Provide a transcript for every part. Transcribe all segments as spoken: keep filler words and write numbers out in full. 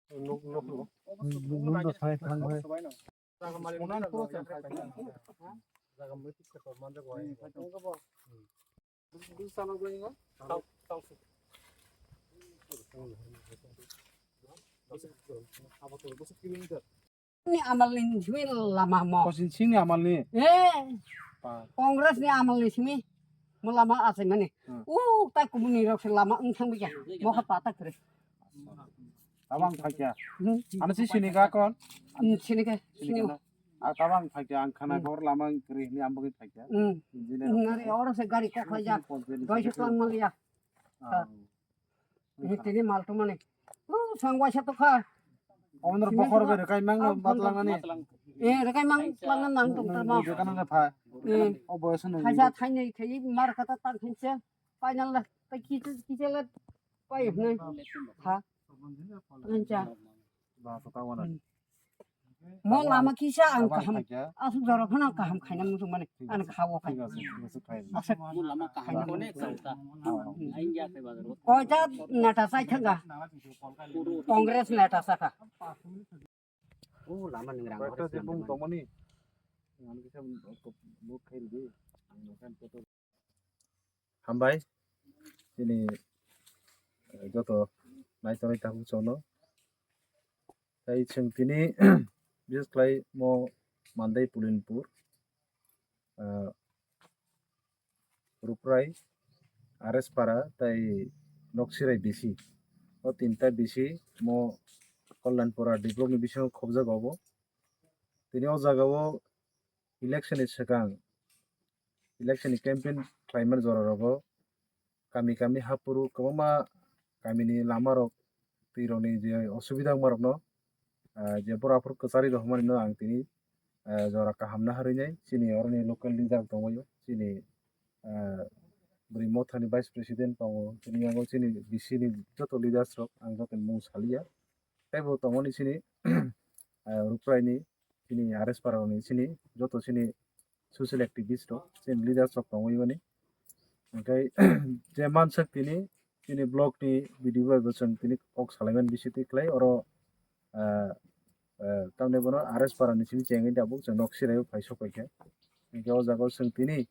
Nuk nuk nuk. Nuk nuk thai thang hai. Ni amal ni simi lama mo. Kosin sini amal ni. Eh, Pa. Congress ni amal ni simi mo lama asai mani. Hmm. Uh, tai kumu ni rok se lama ung thang bikya. Mo kha pata kre. Tabang thakya. Hmm. Ano si sini ga kon? Hmm, sini ke, sini. Sini ke na. A tabang thakya ang khana Hmm. kor lama kri ni ambo thakya. Hmm. Engineer. Nari oro se gari kok khlai jak. Doi se tlang mali ya. Ah. Ini tini mal tu mani. Uh, sang waisa tu kha. Omnor bokor be rekai mang no matlang ani. Eh, rekai mang lang nang tung terma. Dekana na pha. Eh. O boyos no. Thaisa thainai khai mar kata tang khinse. Final la. Ta kiche kiche la. Pai hnai. Ha. Ancha. Ba to ka wana. Hmm. Mo lama kisa ang kaham. Asuk jora phana kaham khaina muchung mani. Ang khawo khai. Asuk. Mo lama kaham connect sauta. Aingya khai bazar. Koita neta sai thanga. Congress neta saka. O lama ningrang. Koita je bung tongmani. Ang kisa buk khai di. Hambai, chini, eh, joto naitonwi tabuk chwngno. Tei chwng tini, bises khlai mo Mandai Pulinpur, eh, Ruprai, R S Para, tei Noksirai B C. O tinta B C mo Kalyanpura D block ni bisingo khobjago obo. Tini o jagao election ni swkang, election ni campaign khlaimani jora rogo kami kami haphuru kwbangma kamini lama rok twi rokni je osubida wngma rokno, ah, je borok aphuru kwcharwi rohormani no ang tini, ah, jora kaham naharwi nai chini oroni local leader tongbaio chini, ah, bwrwi mothani vice president tongo tini yango chini B C ni joto leaders rok ang joto ni mung saliya. Tei bo tongmani chini, ah, Ruprai ni chini R S Para ni chini joto chini social activist rok, chini leaders rok tongwi mani. Hwnkhe je mansak tini, chini block ni B D O bai bo chwng tini kok salaimani bisi twi khlai oro, ah, ah, tamni bono R S Para ni simi chengwi tabuk chwng nok sirai phai sok paikha. Hwnkhe o jaga o chwng tini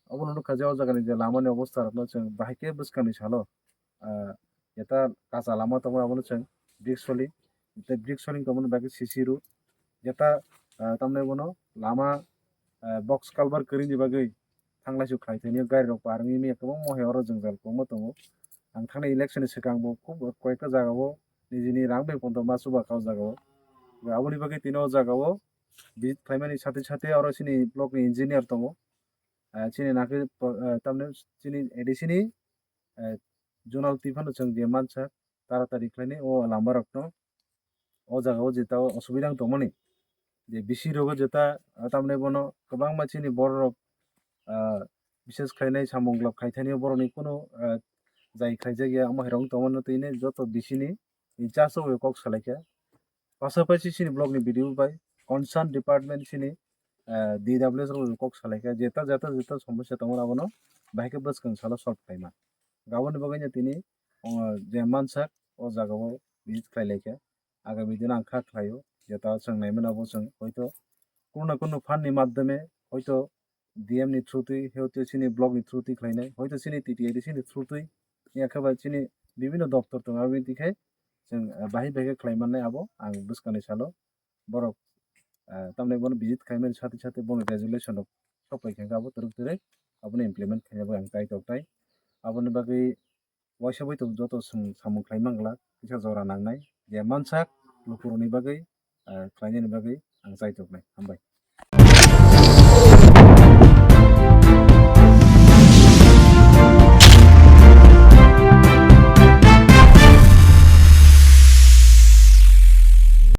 obono nukha je o jaga ni je lama ni obostha rok no chwng bahai khe bwskang ni salo ah, jeta kacha lama tongmani abono chwng brick soling, tei brick soling tongmani bagwi C C road, jeta, ah, tamni bono lama, ah, box culvert kwrwini bagwi thanglaisu khlai thani gari rok parwngwi manya kwbangma hai oro jwngjal kwbangma tongo. Ang thangna election ni swkang bo khub koyekta jaga o nijini rang bai pondo ma chuba ka o jaga o. Aboni bagwi tini o jaga o visit khlaimani sate sate oro chini block ni engineer tongo. Ah, chini nakhe, ah, tamni chini A D C ni, eh, zonal twi phano chwng je mansa taratari khlainai o lama rokno o jaga o jeta o osubida wng tongmani je bisi rogo jeta, ah, tamni bono kwbangma chini borok rok, ah, bises khlainai samung glak khaithani borokni kunu, ah, jai khlaijak ya omo hai rok wng tongmani twi joto bisi ni in charge o kok salaikha. Pasapasi chini block ni B D O bai concern department chini, eh, D W S rok kok salaikha, jeta jeta jeta somosya tongo abono bahai khe bwskang salo solve khlaima. Aboni bagwi no tini, o, je mansak o jaga o visit khlai laikha. Agami dino ang kha khlaio, jeta chwng naimano abo chwng hoito kuno na kuno fund ni madhyome hoito D M ni through twi, hwnkhe chini block ni through twi khlainai, hoito chini T T A D C ni through twi, ya khe ba chini bibhinno doptor tongo, aboni twi khe chwng, ah, bahai bahai khe khlai mannai abo ang bwskangni salo borok, ah, tamni bono visit khlaimani sati sati bono resolution rok sok pai khe abo twrwk twrwk abono implement khaina bagwi ang kaitor tai. Aboni bagwi waisa bai tongo joto chwng samung khlai manglak kisa jora nangnai je mansak lukurokni bagwi, ah, khlainani bagwi ang chaitoknai. Hambai.